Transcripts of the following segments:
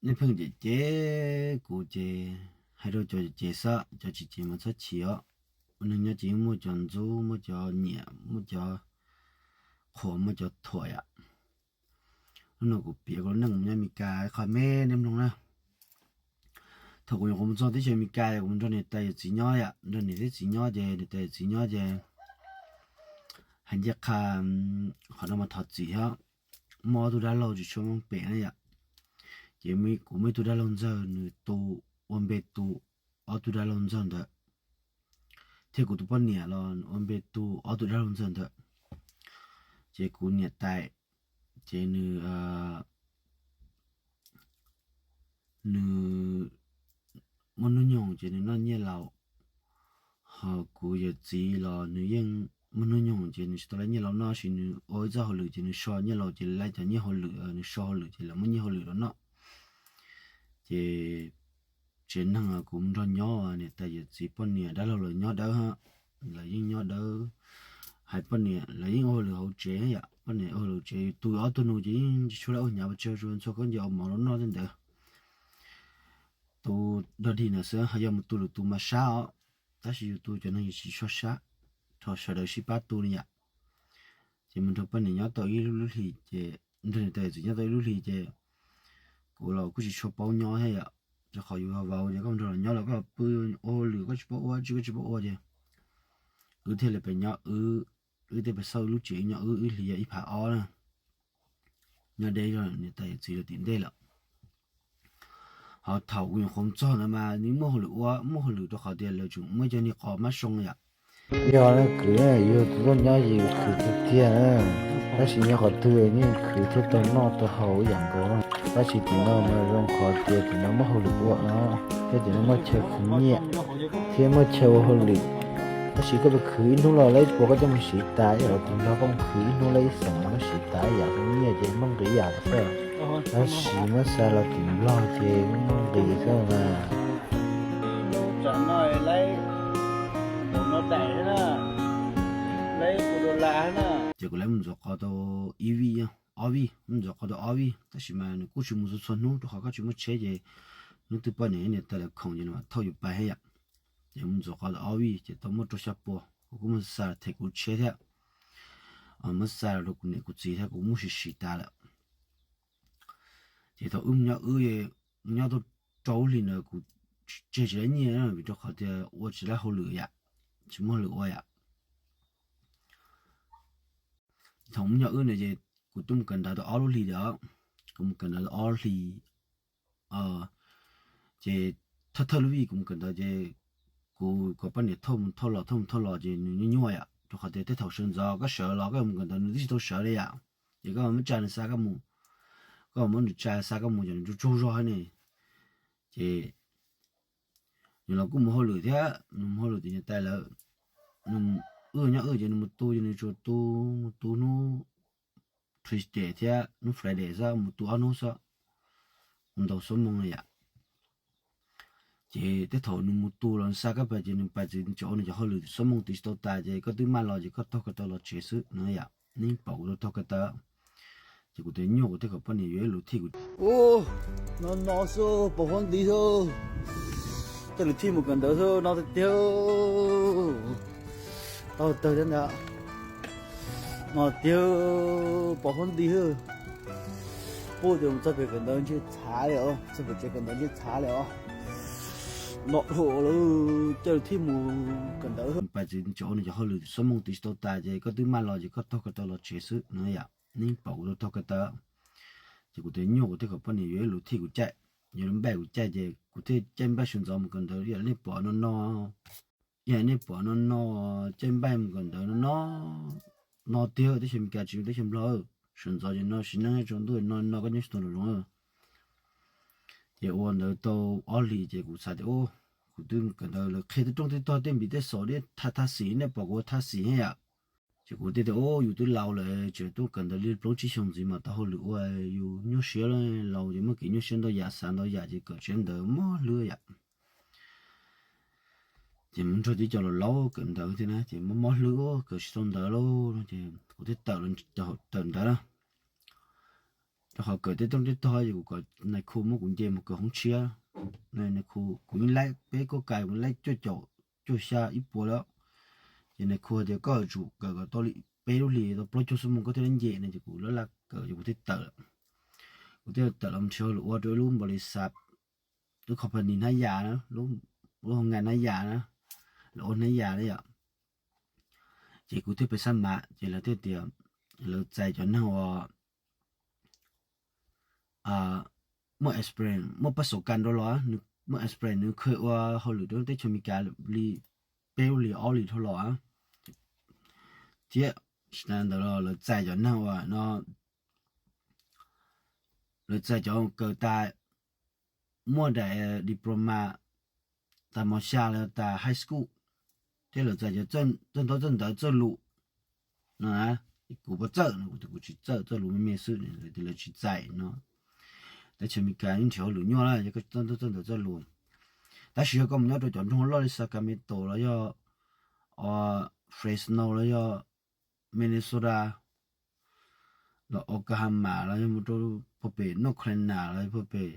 nej pheej cem cem kuv ces hais rau cov cem xwb, cov tsis cem mas txhob chim os. Ua neeg nyob ces yeej muaj cov ntxub, muaj cov nyiam, muaj cov qhuas, muaj cov thuam yom. Hnub no kuv piav kuv lub neej mus nyob Amelikas qhov me nej mloog na. Thaum kuv nyuam qhuav mus txog teb chaws Amelikas, kuv mus nrog niam tais yawm txiv nyob yom, nrog niam thiab txiv nyob ces niam tais yawm txiv nyob ces hais ncaj qha, qhov no mas thov txim thiab, muaj ob tug dab laug tsis tshua meej pem na yom. Ces kuv muaj ib tug dab laug ntxawg, nws tu ua npe tu ob tug dab laug ntxawg ntawd, thiab kuv tus poj niam los ua npe tu ob tug dab laug ntxawg ntawd. Ces kuv niam tais ces nws, nws muaj hnub nyoog ces nws noj nyiaj laus, ho kuv yawm txiv los nws yeej muaj hnub nyoog ces nws tsis tau laij nyiaj laus noj, tab sis nws ua ib txoj hauj lwm ces nws so nyiaj laus ces laij cov nyiaj hauj lwm, nws so hauj lwm ces lawv muaj nyiaj hauj lwm los noj. Ces tsev neeg kuv mus nrog nyob, niam tais yawm txiv poj niam dab laug lawv nyob dawb, lawv yeej nyob dawb. Hais poj niam lawv yeej ua hauj lwm hauv tsev yom, poj niam ua hauj lwm tsev, yus tu ob tug nus ces yeej tsis tshua laij ua hnyav pes tsawg, tsuas ntxhua khaub ncaws mov los noj tej ntawd. Tu dog dig na xwb, ho yog mus tu lwm tus mas sab os, tab sis yus tu cov neeg yus tsis tshua sab, rau sawv daws sib pab tu li yom. Ces mus nrog poj niam nyob tau ib lub hlis ces, nrog niam tais yawm txiv nyob tau ib lub hlis ces kuv los kuj tsis tshua paub nyob thiab yom, rau qhov yus vauv ces koj mus nrog lawv nyob los koj los pw ua hauj lwm, koj tsis paub ua dab tsi, koj tsis paub ua ces wb thiaj li pem nyob wb, wb thiaj pem xauj wb lub tsev nyob wb ib hlis yog ib phav ob na, nyob deb zog niam tais yawm txiv lawv tim ntej lawm. Ho thaum kuv nyuam qhuav txog ntawd mas nws muaj hauj lwm ua, muaj hauj lwm rau qhov tias lawv tseem muaj ib co niag qos mab soo yom. Yog leej kwv yog tus tuaj nyob yus khwv tiag tiag, tab sis nyob qhov twg yeej khwv thiaj tau noj tau haus ib yam nkaus. Tab sis tim no mas zoo qhov tias tim no muaj hauj lwm ua no, thiab tim no muaj chaw khwv nyiaj thiab muaj chaw ua hauj lwm. Tab sis koj mus khwv ib hnub los lawv puas koj coj mus siv tas, yog tus nplog koj mus khwv ib hnub lawv ib xeem los koj siv tas ib yam, nyiaj ces muaj nqis ib yam xwb. Tab sis muab xa los tim nplog ces muaj nqis xwb mas. Ces kuv lawv mus ntxuav qos tau ib vij, ob vij, mus ntxuav qos tau ob vij, tab sis mas nws kuj tsis mus txhua txhua hnub rau qhov koj tsis muaj tsheb ces hnub twg poj niam niam tais lawv khoom ces nws mam thauj yus pais thiab yom. Ces mus ntxuav qos tau ob vij ces tau muaj rau xya puas, kuv kuj muab xa them kuv tsheb thiab, muab xa los rau kuv niam kuv txiv thiab kuv muab siv siv tas lawm. Ces thaum wb mus nyob wb, nyob tau rau lub hlis ntawd kuv tseg tsis laij nyiaj vim rau qhov tias ua tsis laij hauj lwm yom, tsis muaj hauj lwm ua yom. Thaum mus nyob wb ntawd ces kuv twb mus kawm ntawv tau ob lub hlis lawm, kuv mus kawm ntawv tau ob hlis, ces thawj thawj lub vij kuv mus kawm ntawv ces kuv kom poj niam thauj mus thauj los thauj mus thauj los ces nws nyuaj nyuaj yom, rau qhov tias tej thaum sawv ntxov koj sawv los koj mus kawm ntawv nws twb tsis tau sawv li yom, ces koj muab tsa nws xa koj mus, koj muab nws tsa xa koj mus ces nws tsaug tsaug zog ne. Ces nws los kuj mus hauj lwm thiab, nws mus hauj lwm tim niam tais lawv, wb nyob wb ces nws mus tu ces nws tsuas tu, mus tu hnub Tuesday thiab hnub Friday xwb, mus tu ob hnub xwb, mus ntaus xuab moos na yom. Ces tej thaum nws mus tu los nws xa koj pais ces nws pais txwv tseem ua nws cov hauj lwm xuab moos twb tsis tau tas ces koj twb maj los ces koj taug ko taw los tsev xwb no yom. Nej pom kuv tau taug ko taw, ces kuv tias nyuaj kuv thiaj kom poj niam yuav ib lus thij kuv. Ub, no no xwb, pos huab nti xwb, tej lus thij mus kawm ntawv xwb no tiag tiag. Tau tawg thiab ntag. No tiag, pos huab nti xwb. Pub tias mus txog pem kawm ntawv ntshe txhav li os, txog pem tsev kawm ntawv ntshe txhav li os. No dhau lawm, coj lus thij mus kawm ntawv xwb. Pais txwv tseem ua nws cov hauj lwm xuab moos twb tsis tau tas ces koj twb maj los ces koj taug ko taw los tsev xwb no yom. Nej pom kuv tau taug ko taw, ces kuv tias nyuaj kuv thiaj kom poj niam yuav ib lus thij kuv caij, yuav lub npaij kuv caij ces kuv thiaj caij npaij sawv ntxov mus kawm ntawv. Yam nej pom no no, yam nej pom no no, caij npaij mus kawm ntawv no no, no tiag, teb chaws Amelikas tsis yog teb chaws Nplog. Sawv ntxov ces no sim neej tsaus ntuj no no koj nyob tsis tau nraum zoov. Ces ua ntawd tau ob hlis ces kuv xav tias, kuv twb kawm ntawv lawv qhia tej rooj tej tog tej npiv tej xaus thiab, thaj thaj xim nej pom kuv ua thaj xim thiab yom. Ces kuv thiaj tias, yus twb laus lawm, tseem tuaj kawm ntawv li plaub tsib xyoos ntxiv mas tau hauj lwm ua, yus nyuaj siab, laus ces muaj kev nyuaj siab ntau yam, xav ntau yam ces kawm tsev ntawd mob hlwb yom. Ces mus nrog tib co laus laus kawm ntawv thiab na ces mob mob hlwb, kawm tsis tau ntawv lauj no ces kuv thiaj tawm, tawm ntawv na. Rau qhov kawm tej rooj tej tog ces kuv kom nais khu muab kuv nce mus kawm hoob tshiab. Nais khu kuv yeej laib peb kuj kais, kuv laib cuaj caum cuaj xya ib puas lawm. Ces nais khu hais tias koj yuav tsum kawm kom tau li peb lub hlis tau plaub caug xuab moos koj thiaj li nce no ces kuv laj laj kawm ces kuv thiaj tawm. Kuv thiaj tawm los nrhiav hauj lwm ua rau ib lub npaum li xav, lub company hnab yas na, lub hoo nkas hnab yas na, lawv ua hnab yas na yom. Ces kuv thiaj pes xab mam ces lawv thiaj tias lawv txais cov neeg uas muaj experience, muaj paj xaus kas rau los, muaj experience nws kheev ua hauj lwm rau teb chaws Amelikas li peb lub hlis ob hlis dhau los thiab. Tsis tas ntawd los lawv txais cov neeg uas no, lawv txais cov kawm tas muaj daim diploma tas mos xya los tas high school, thiab lawv txais cov txawj ntaub txawj ntawv txawj lus no. Kuv puas txawj no? Kuv tias kuv tsis txawj, txawj lus me me xwb. Lawv tias lawv tsis txais no. Teb chaws Amelikas yeej nrhiav hauj lwm nyuaj na yog koj tsis txawj ntaub txawj ntawv txawj lus. Tab sis yog koj mus nyob rau cov nroog loj li Sacramento los yog Fresno los yog Minnesota los Oklahoma los yog mus rau puag pem North Carolina los puag pem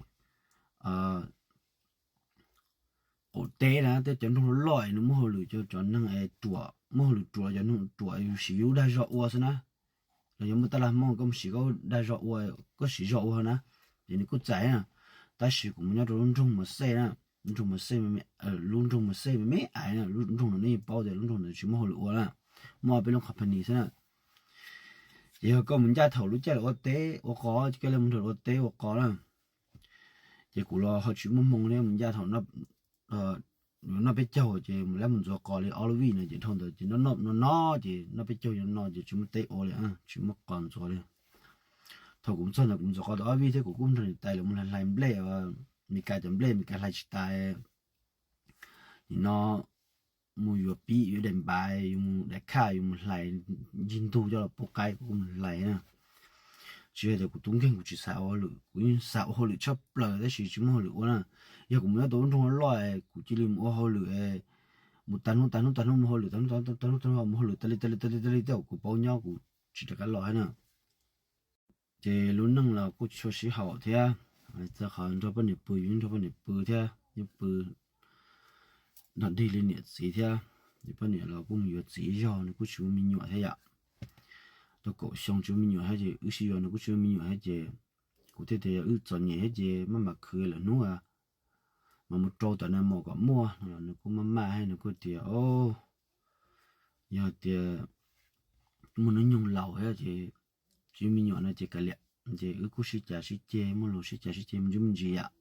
qaum teb na, tej cov nroog loj loj es nws muaj hauj lwm, cov neeg ruam, muaj hauj lwm ruam, cov neeg ruam yus siv yus lub dag zog ua xwb na. Los yog muaj tab laj Hmoob koj mus siv koj dag zog ua, koj siv zog ua na, ces nws kuj txais na. Tab sis kuv mus nyob rau lub nroog Mos Xej na, lub nroog Mos Xej, lub nroog Mos Xej me me ais na, lub nroog no nej yeej paub tias lub nroog ntawd tsis muaj hauj lwm ua na, muaj ob peb lub company xwb na. Ces yog koj mus ncaj thaum lub caij lawv ua teb ua qos, koj li mus nrog lawv ua teb ua qos na, ces kuv los ho tsis muaj hmoo thiab, mus ncaj thaum yuav noj peb caug ces mus lab mus ntxuav qos li ob lub vij no ces dhau ntawd ces noj noj no no ces noj peb caug no no ces tsis muaj teb ua li, tsis muaj qos ntxuav li. Thaum kuv mus txog ntawd kuv mus ntxuav qos tau ob vij thiab kuv kuj nrog niam tais lawv mus hlais hlais nplej, Meskas cov nplej Meskas hlais tsis tas, nim no mus yuav pib yuav daim npav, yuav mus daim khaj, yuav mus hlais ncig ntug coj los pub qaib kuv kuj mus hlais na. Tsis hais tias kuv tub nkeeg kuv tsis xav ua hauj lwm, kuv yeej xav ua hauj lwm tshaj plaws tab sis tsis muaj hauj lwm ua na. Yog kuv mus nyob tau lub nroog loj, kuv cia li mus ua hauj lwm, mus tag hnub tag hnub tag hnub mus hauj lwm, tag hnub tag hnub tag hnub mus hauj lwm tas li tas li tas li tas li tej zaum kuv paub nyob kuv tsis rov qab los thiab na. Ces lub neej los kuj tsis tshua sib haum thiab, txog qhov nrog poj niam pw yus yeej nrog poj niam pw thiab, yeej pw nrog dig li niam txiv thiab. Ces poj niam los kuj mus yuav txiv ib zaug, nws kuj tsis muaj me nyuam thiab yom. Tau kaum xyoo tsis muaj me nyuam thiab ces wb sib yuav nws kuj tsis muaj me nyuam thiab ces kuv thiaj tias yog wb txom nyem thiab ces maj mam khwv lawm hnub mas mus rau tom nais mos kom muaj no los nws kuj maj maj thiab nws kuj tias o, yog tias muaj hnub nyoog laus thiab ces tsis muaj me nyuam no ces kav liam, ces wb kuj sib cav sib ceg, muaj lus sib cav sib ceg me ntsis me ntsis yam,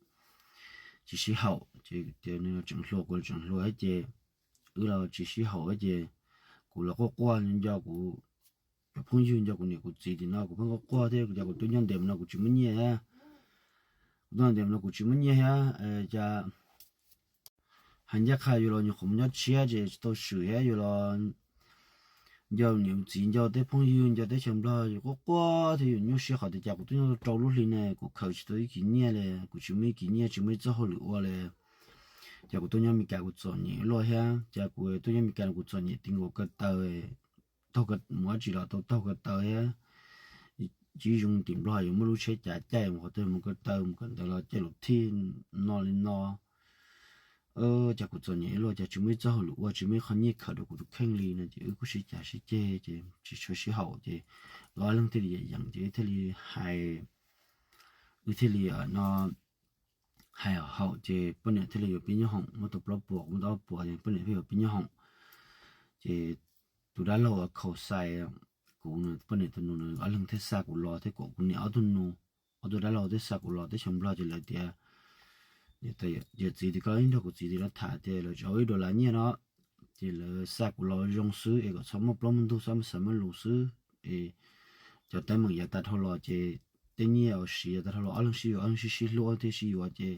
tsis sib haum ces tias nws tseem hluas kuv los tseem hluas thiab ces wb los tsis sib haum thiab ces kuv los quaj quaj nco kuv cov phooj ywg, nco kuv niam kuv txiv tim no kuv pheej quaj quaj thiab, kuv cas kuv tuaj nyob ntev mus no kuv tsis muaj nyiaj thiab, kuv tuaj ntev mus no kuv tsis muaj nyiaj thiab, cas hais ncaj qha yus los nyuam qhuav mus nyob tshiab ces tsis tau swm thiab, yus los nco niam txiv, nco tej phooj ywg, nco teb chaws Nplog, yus quaj quaj thiab yus nyuaj siab qhov tias cas kuv tuaj nyob rau lub hli ne kuv khaws tsis tau ib kis nyiaj li, kuv tsis muaj ib kis nyiaj, tsis muaj ib txoj hauj lwm ua li. Cas kuv tuaj nyob Meskas kuv txom nyem luaj thiab, cas kuv tuaj nyob Meskas no kuv txom nyem ti nkaus ko taw, taug mus dab tsi los tau taug ko taw thiab. Tsis zoo tim Nplog yuav muaj lub tsheb cav caij mus qhov twg mus ko taw mus kawm ntawv los caij luv thij no li no. Cas kuv txom nyem luaj, cas tsis muaj ib txoj hauj lwm ua, tsis muaj ib qho nyiaj khaws rau kuv tus kheej li no ces wb kuj sib cav sib ceg ces tsis tshua sib haum ces wb ob leeg thiaj li yeem yeem ces wb thiaj li hais, wb thiaj li no hais haum ces poj niam thiaj li yuav pib nyob hoom, muab tau plaub puas kuv muab tau ob puas ces poj niam thiaj yuav pib nyob hoom. Ces tus dab laug khaus xais kuv, poj niam tus nus, ob leeg thiaj xa kuv los thiab kom kuv niam ob tug nus, ob tug dab laug thiaj xa kuv los teb chaws Nplog ces lawv tias, yawm txiv tias koj nrog kuv txiv tim no tham tias lawv tsis ua ib dollar nyiaj no, ces lawv xa kuv los zoo xwb es kom txhob muaj plaub muaj ntug, txhob muaj xav muaj lus xwb es cov teeb meem yav tas dhau los ces tej nyiaj uas siv yav tas dhau los ob leeg sib yuav, ob leeg sib sib hlub thiaj sib yuav ces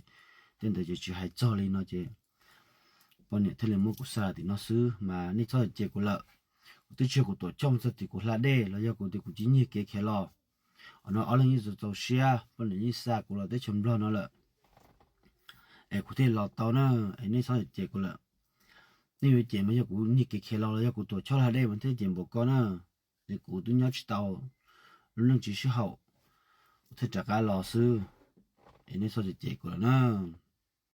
tej ntawd ces tsis hais txog li no ces poj niam thiaj li muab kuv xa tim no xwb mas nej txhob cem kuv lawm. Kuv twb tsis yog kuv tuam choj mus txog tim kuv hla dej los yog kuv tias kuv cia nyiag kev khiav los. Qhov no ob leeg yeej txaus txaus siab, poj niam yeej xa kuv los teb chaws Nplog no lawm es kuv thiaj los tau na, es nej txhob cem kuv lawm. Nej yuav cem mas yog kuv nyiag kev khiav los los yog kuv tuam choj hla dej mas thiaj cem npaum ko na. Es kuv twb nyob tsis tau, lub neej tsis sib haum, thiaj rov qab los xwb, es nej txhob cem kuv lawm na.